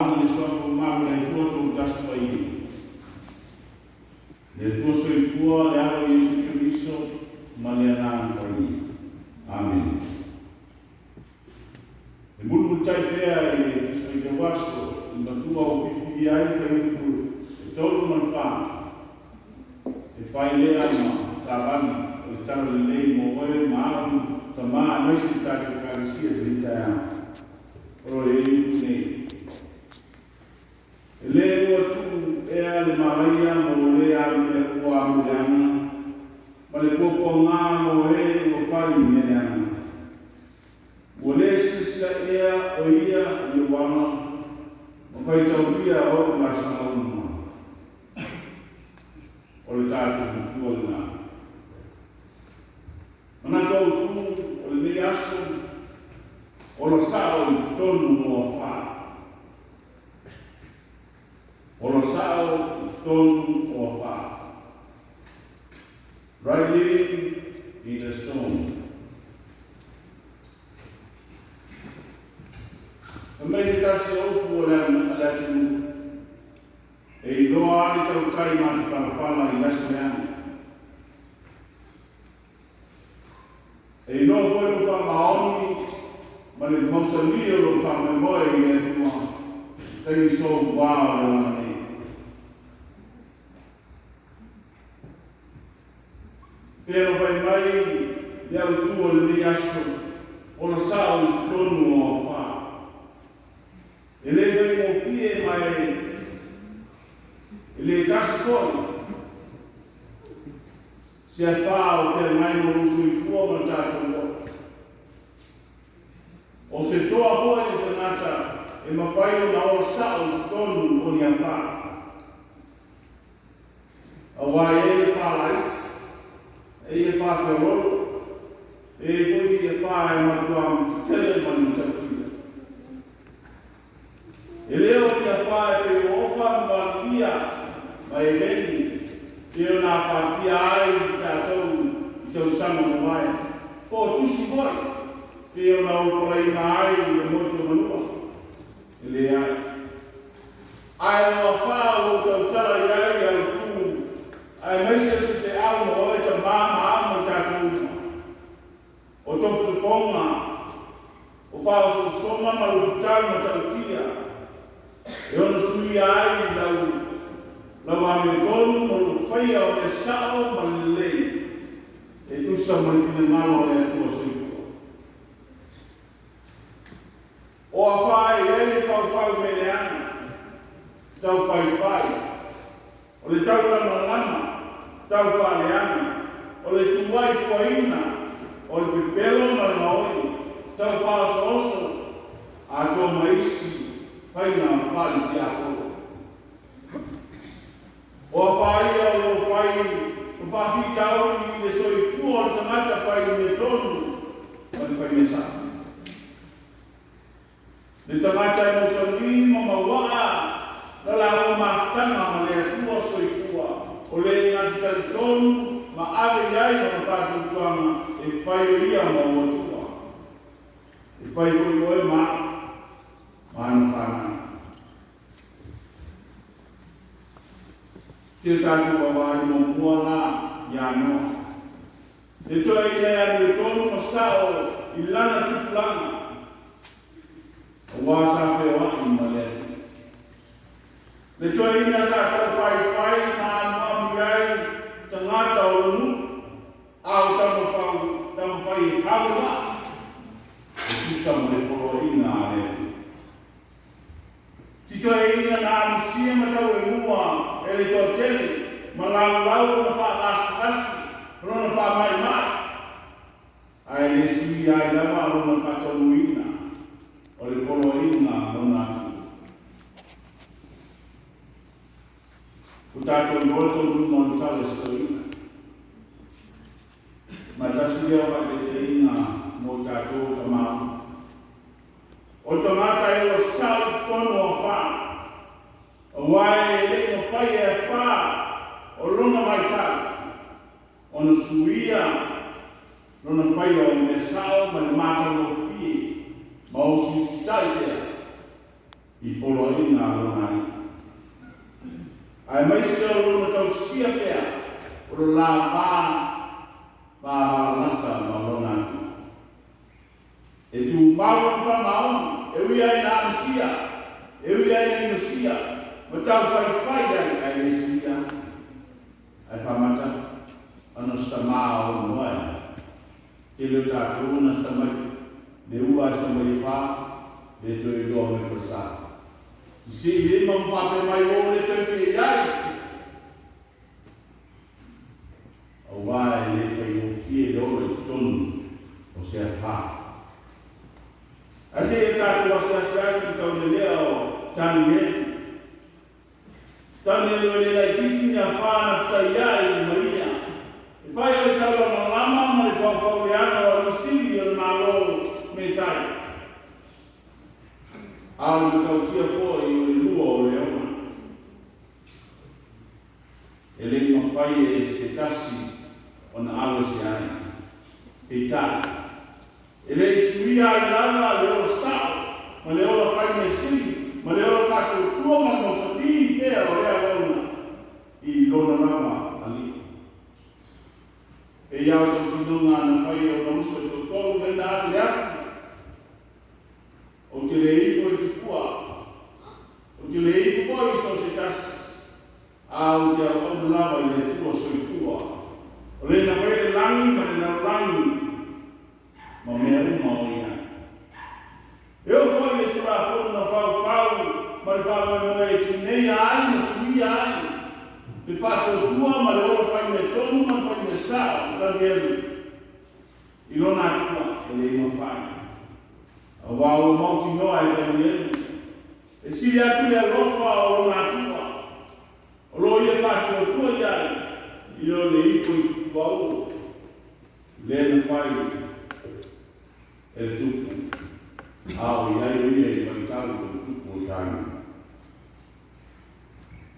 Ma le Suafa mamalu o le Atua Toatasi Paia, le Atua Soifua, le Alo o Iesu Keriso ma le Agaga Paia. Amene. E mulimulitai pea i le Tusi Faitau Aso i le matua ua filifilia ai le fuaiupu e 3 ma le 4 e fai lea ma savali o le Tala Lelei mo oe ma au, tamā, aemaise le tatou Ekalesia i lenei taeao. O lo o i ai upu nei, E le ua tuu ea le malaia mo le a ua alu leaga, ma le puapuaga mo e ua fai mea leaga. Ua le silasila ea o ia i ou ala, ma faitaulia ou laasaga uma. O le tatou matua lena. Manatu autu o lenei aso, ola sao i totonu o afa. Ola sao i totonu o afa. Right living in the storm. Fai mai se tasi o upu o le atunuu, e iloa lava le tautai matapalapala i aso leaga. E iloa foi lou faamaoni ma le mausali o lou faamoemoe i le Atua i taimi soua o le olaga nei. Pei ona fai mai le autu o lenei aso, ola sao i totonu o afa. E le faigofie ma e le tasi foi se afā o feagai ma lou soifua ma le tatou ola. O se toa foi le tagata e mafai ona ola sao i totonu o ni afā. Aua e i ai afā laiti, e i ai afā feoloolo, e i ai foi afā e matua tetele ma le matautia. E le o ni afā e pei o Ofa ma Valilia ma Emeni e ona afatia ai tatou i tausaga ua mavae, po o tusi foi pei ona opolaina ai le motu o Manua. E leai. Ae o afā o lou tautala i ai le autu, aemaise o se feau ma oe tamā ma au ma i tatou uma. O tofotofoga, o faaosoosoga ma luitau matautia e ono suia ai lau lau amiotonu ma lou faia o mea sao ma le lelei e tusa ma le finagalo o le Atua Soifua. O afā e i ai le faufau mea leaga, taufaifai, o le taulamalama, taufaaleaga, o le tuai fuaina, o le pepelo ma le gaoi, taufaaosooso, atoa ma isi faiga faale-tiapolo. O afā ia o lo o fai ma faafitauli i le soifua o le tagata fai mea tonu ma le fai mea sao. Le tagata e mausali ma mauaa la laua mafutaga ma le Atua Soifua, o le na te talitonu ma ave i ai lona faatuatuaga e fai o ia ma ou Atua, e fai foi oe ma au ma ana fanau. Fia tatou vaavaai muamua la ia Noa. Le toeaina e amiotonu ma sao i lana tupulaga, aua sa feoai ma le Atua. Le toeaina sa taufaifai ma amuamu i ai tagata o le nuu, a o taumafau taumafai e fau le vaa e tusa ma le poloaiga a le Atua. Ti toeaina na amusia ma tauemua e le toatele ma laulau lona faavasivasi ma lona faamaemae, ae le suia ai lava lona faataunuuina o le poloaiga a lona Atua. Ua tatou iloa le taunuuga o le tala i se toeaina. Ma e tasi lea o faataitaiga mo i tatou o tama uma. O le tagata e ua sao i totonu o afā, aua e le i mafai e afā o lona vaitau ona suia lona faia o mea sao ma le matagofie ma osiositai pea. I poloaiga a lona Alii. Aemaise o lona tausia pea o lo la va vavalalata ma lona Atua. E tumau lona faamaoni, e ui lava ina amusia, e ui lava ina inosia, ma taufaifai ai, ae le suia. Ae faamata, ona o se tamā o aunoa e. Tele o tatou na se tamai, le ua a se tamai e fa, le toe iloa mai falesa. Sisili lima ma faapea mai ua ou le toe fia i ai. Aua e le faigofie le ola i totonu o se afa. Ae se i o tatou asiasi atu i le taulelea o Tanielu. Tanielu e le laitiiti ni afa na fetaia ai ma ia. E fai o le taulamalama ma le faufauleaga o alii sili o le Malo Metai. A o le matautia foi o le lua o leona. E le i mafai e se tasi ona alo ese ai. Peitai, e le i suia ai lava le ola sa'o ma le ola fai mea sili ma le ola faatuatua ma le mausali pea o lea auauna i lona lava Alii. E pei lava o se tautinoga na fai e ona uso e toatolu lea na ave i le afi. Ou te le ifo i le tupua, ou te le ifo foi i so o se tasi, a ou te auauna lava i le Atua soifua, o le na faia le lagi ma le lalolagi ma mea uma o i ai. E oo foi i le Tulafono na faufau ma le faamoemoe e tineia ai ma suia ai le faatuatua ma le ola fai mea tonu ma le fai mea sa'o o Tanielu i lona Atua, e le mafai. Aua ua mautinoa e Tanielu, e sili atu le alofa o lona Atua, o lo o ia faatuatua i ai, i lo le ifo i tupuaua, lea na fai e le tupu, a o i ai o ia i le vaitau o le tupu o Tanielu.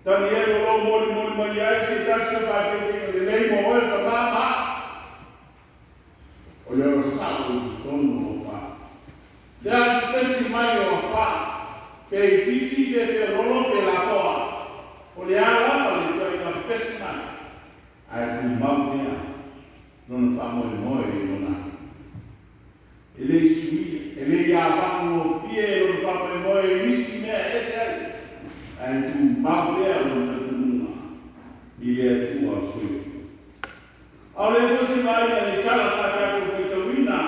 Tanielu o lo o molimoli mai ai se tasi o faateetega lelei mo oe tamā ma a'u, o le ola sa'o i totonu o afa. Le a le pepesi mai o afa, pe itiiti pe feoloolo pe lapoa, o le a lava le ituaiga pepesi mai, ae tumau pea lona faamoemoe i lona aso. E le i suia, e le i avagogofie lona faamoemoe i isi mea e ese ai, ae tumau pea lona talitonuga i le Atua soifua. A o lea foi se vaaiga i le tala sa tatou faitauina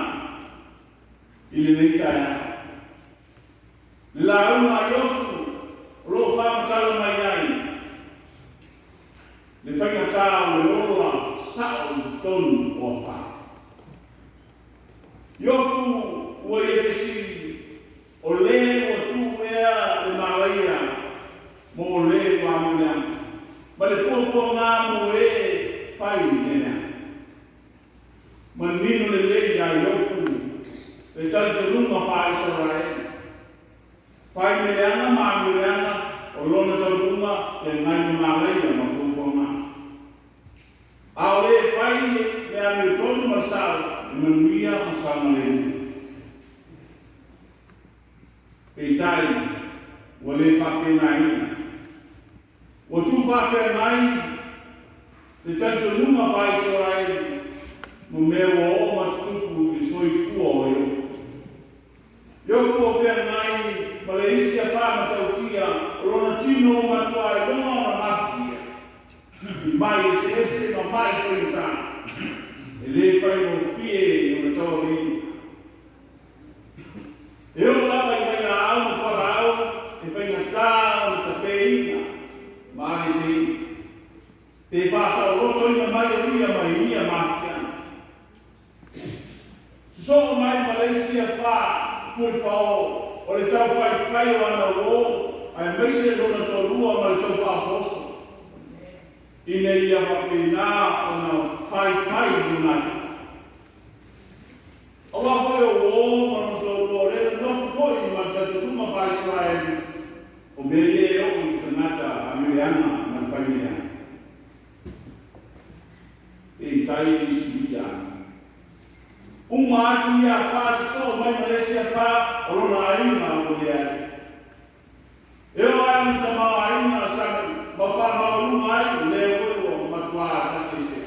i lenei taeao. Le lauga a Iopu o lo o faamatala mai ai le faigata o le ola sa'o i totonu o afa. Iopu ua ia fesili, O lē ua tuu ea le malaia mo lē ua amioleaga, ma le puapuaga mo ē fai mea leaga? Manino lelei iā Iopu le talitonuga faa-Isaraelu, fai mea leaga ma amioleaga o lona taunuuga feagai ma malaia ma puapuaga. A o lē fai le amiotonu ma le sa'o, e manuia ma saogalemu. Peitai, ua le faapenaina. Ua tuufaafeagai le talitonuga faa-Isaraelu ma mea ua oo ma tutupu i le soifua o Iopu. Iopu ua feagai ma le isi afa matautia o lona tino ua matua iloga ona mafatia i mai eseese ma mai faigata, e le faigofie ona tauaveina. E oo lava i vailaau ma fualaau e faigata ona tapeina ma aveeseina, pe faasaolotoina mai o ia mai ia mafatiaga. Sosoo mai ma le isi afa fuelifao o le taufaifai o ana uō aemaise lona toalua ma le taufaaosooso ina ia faapena ona faifai lona atua. Aua foi o uō ma lona toalua o lea na nonofo foi ma le talitonuga faa-Isaraelu, o mea ia e oo i le tagata amioleaga ma le fai mea leaga. Peitai e le i suia ai. Uma atu ia afa sosoo mai ma le isi afa o lona aiga ua leai. ni tamaoaiga sa ma faamaualuga ai lea foi ua matuā tafaisea.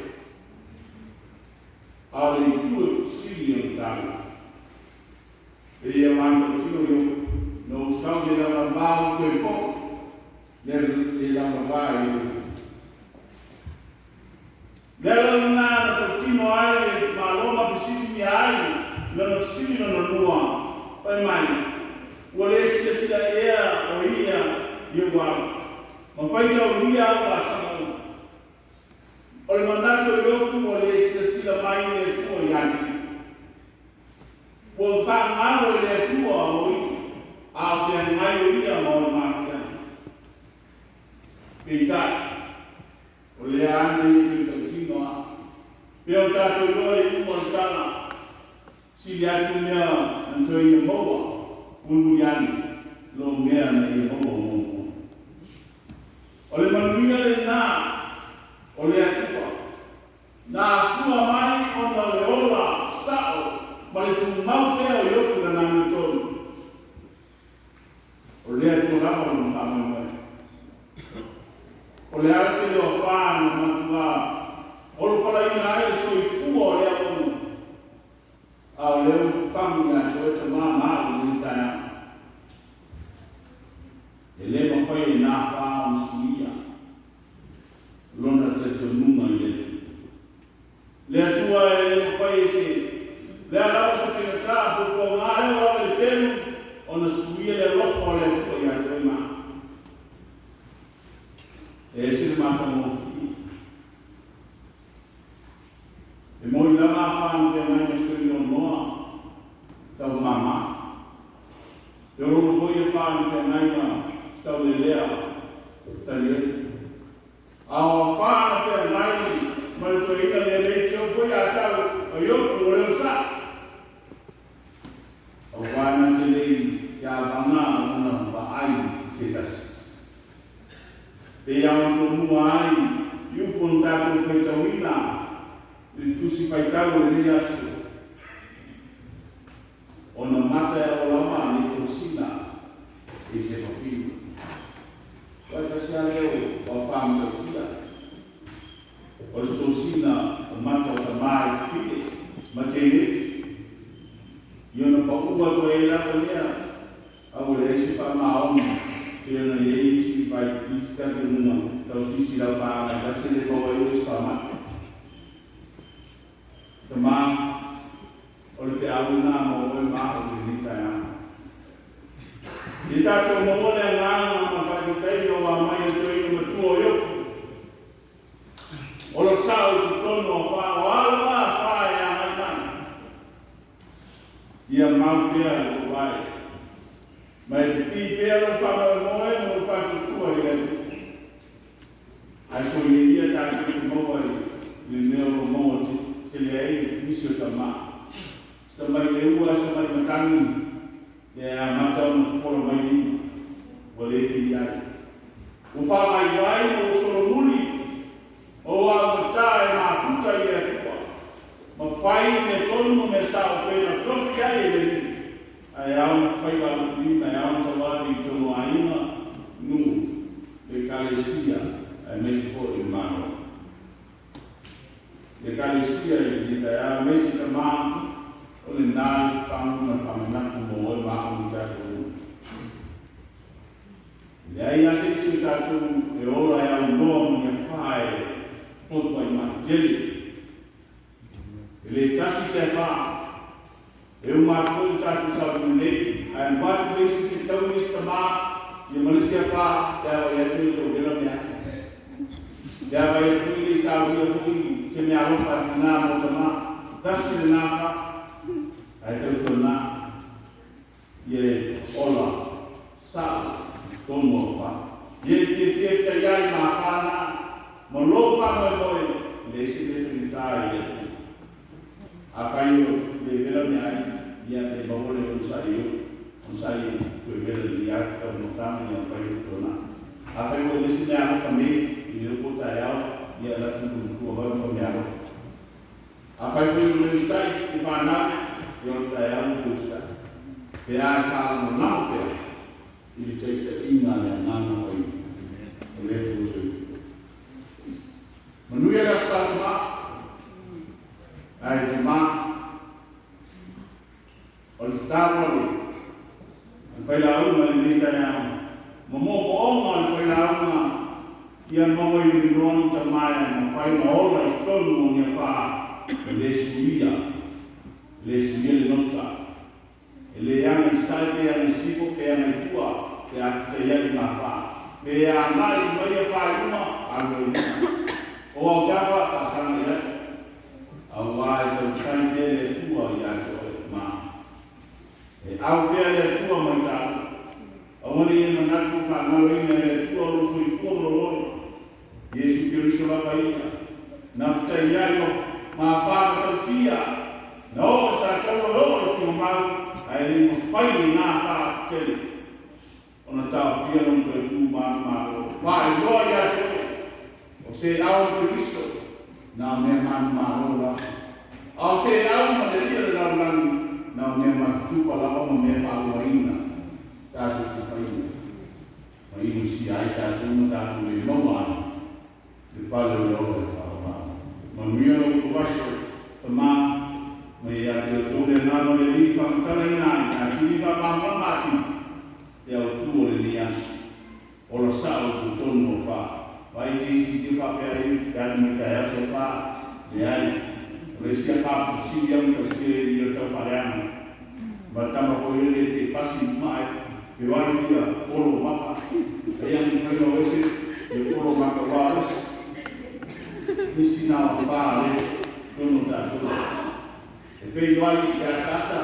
A o le itu e sili ona taua e ia matautino i na ou sau le lavavā o toe fo'i le le lavavā i le le ala lena na tautino ai le Malo ma fesiligia ai lona fesili lona lua fai mai, ua lē silasila ea o ia i ou ala ma faitaulia au laasaga uma. O le manatu o Iopu ua lē silasila mai le Atua ia te ia, ua faagalo e le Atua o ia, a o feagai o ia ma ona mafuaaga. Peitai, o lea ana ia toe tautino a pea o tatou iloa le iuga o le tala, sili atu mea na toe ia maua mulimuli ane lo mea na ia maua muamua. O le manuia lenā o le Atua na afua mai ona o le ola sa'o ma le tumau pea o Iopu i lana amiotonu. O le Atua lava lona faamoemoe. O le ala tele o afā na matuā olopalaina ai le soifua o le auauna, a o lea ua fafagu ia te oe tamā ma au i lenei taeao. E lē mafai e nā afā ona suia lona talitonuga i le Atua. Le Atua e le mafai e se le a lava se faigata puapuaga e oo lava i le pelu ona suia le alofa o le Atua ia te oe ma au. E ese le matagofie. E moni lava afā na feagai ma si toeaina o Noa taumāmā. E oloolo foi afā na feagai ma si taulelea Tanielu. A o afā na feagai ma le toeaina lea leitio foi ia tau o Iopu o le osa'i. Auā na te le i avaga ona vaai i se tasi. Pei lava ona tomua ai i upu na tatou faitauina i le Tusi Faitau o lenei aso, ona mata e aua lava ne i tosina i se fafine. Aua e tasi lava lea o afā matautia, o le tosina o mata o tamā i fafine ma teineti. I ona paʻu atu ai lava lea, a ua leai se faamaoni pei ona i ai isi vai isi talitonuga tausisi i lau paaga e tasi e le maua ai oe i se faamai. Tamā, o le feau lenā mo oe ma au i lenei taeao. Ia tatou maua le agaga ma le faataitaiga ua aumai e le toeaina matua o Iopu. Ola sao i totonu o afā, o a lava afā e agai mai, ia mau pea le tuvae, ma e pipii pea lou faamoemoe ma lou faatuatua i le Atua. Ae soia ia tatou te maua i le mea o lo o maua tele ai nisi o tamā. Se tamai leua, se tamai matagi, ia e amata ona fofola mai lima, ua le fia ai. Ua faavaivai ma ua solomuli ma ua augatā e mafuta i le Atua, ma fai mea tonu ma mea sa'o pei ona tofi ai e le Alii. Ae ao ona faiva alofilima, e ao ona tauave i totonu o aiga, nuu, ekalesia aemaise foi le Malo. Le Ekalesia i lenei taeao, aemaise tamā, o lenā le fafagu ma le faamanatu mo oe ma au i tatou uma. E leai lava se isi o tatou e ola e aunoa ma ni afā e fotuai mai. Tele. E le tasi se afā. E uma atu foi le tatou sauniuni nei, ae alu atu le isi fetaui le isi tamā ia ma le isi afā pe a vaai atu e le o vela meaai. Pe a vaai atu foi e le i saunia foi se meaalofa a tinā mo tamā. Tasi lenā afā, ae tautuanā ia e ola sa'o tonu o afā. Ia e fiafia e fetai ai ma afā na, ma lou faamoemoe, e leai se mea faigata i le Atua. Afai o le vela meaai, ia e maua le onosai i ou, onosai e toe vela lelei lava le taumafataga ia mafai ona tuanai. Afai ua le se meaalofa nei i le loko o taeao, ia alu atu i lou matua vae ma tau meaalofa. Afai foi ua le usitai i fanau, ia o le taeao na toe usitai. Pe a e faalagolago pea i le taitaiga a le Agaga Paia. Ma moomooga o le failauga ia maua i le noa ni tamae ma fai ma ola i totonu o Niafā e lē suia, e lē suia le nota e lē aga i sae pe aga i sifo pe aga i tua pe a fitaiai gafā pe agai mai ia fā i luma alu ai luma o autafa faasaga i ai auā e tausai pea le Atua iā te oe ma e au pea le Atua mai taua. Aua ne i e manatu faagaloina e le Atua lou soifua ma lou ola. Iesu Keriso lava ia, na fetai ai ma mafā matautia, na oo i Sataua e oo i tugamau, ae le i mafai lenā fā tele ona taofia lona toe tu manumalo. Faailoa iā te oe, o se au ma Keriso, na o mea manumalo lava. A o se au ma le alii o le lalolagi, na o mea matatupa lava ma mea faaluaina tatou te faia ma inusia ai tatou ma tatou le maua ai le pale o le ola e faavavau. Manuia lo outou aso, tama, ma ia te outou le agaga o le Alii faamatalaina ai atili faamalamalama atili le autu o lenei aso. Ola sao i totonu o fa. Vaai se isi te faapea ai pe alu mai taeao se fa. Leai. O le isi afa apo sili au matautia e le i o le tau faaleaga. Ma le tama foi lele e te pasi i luma ae feoai ia olo o maka. Ai ang mafai ona o ese ia olo o maka ua o isi nisi na o fa le totonu o tatou. E feiloai ia ataata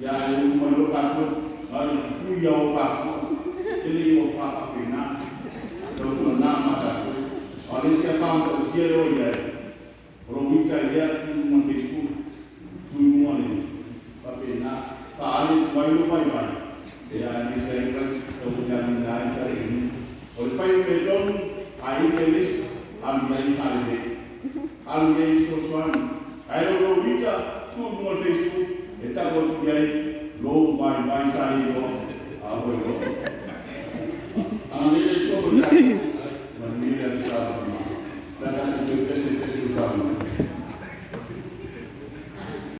ia le uma mai loa tatou a o le pupui ia o fa tele ia o fa faapena. Tau na ma tatou. A o le isi afa matautia lea ua i ai, o lou ita i lea tu i luga o le Facebook, tu i luga o le faapena, faaali atu ai lou vaivai, ia aemaise ai taualiagiga ai taleni. O le fai o mea tonu, a ita i le isi, alu i ai faalelei, alu i ai fesoasoani. Ae o lou ita tu i luga o le Facebook e tau atu i ai lou vaivai sa e iloa, a ua iloa.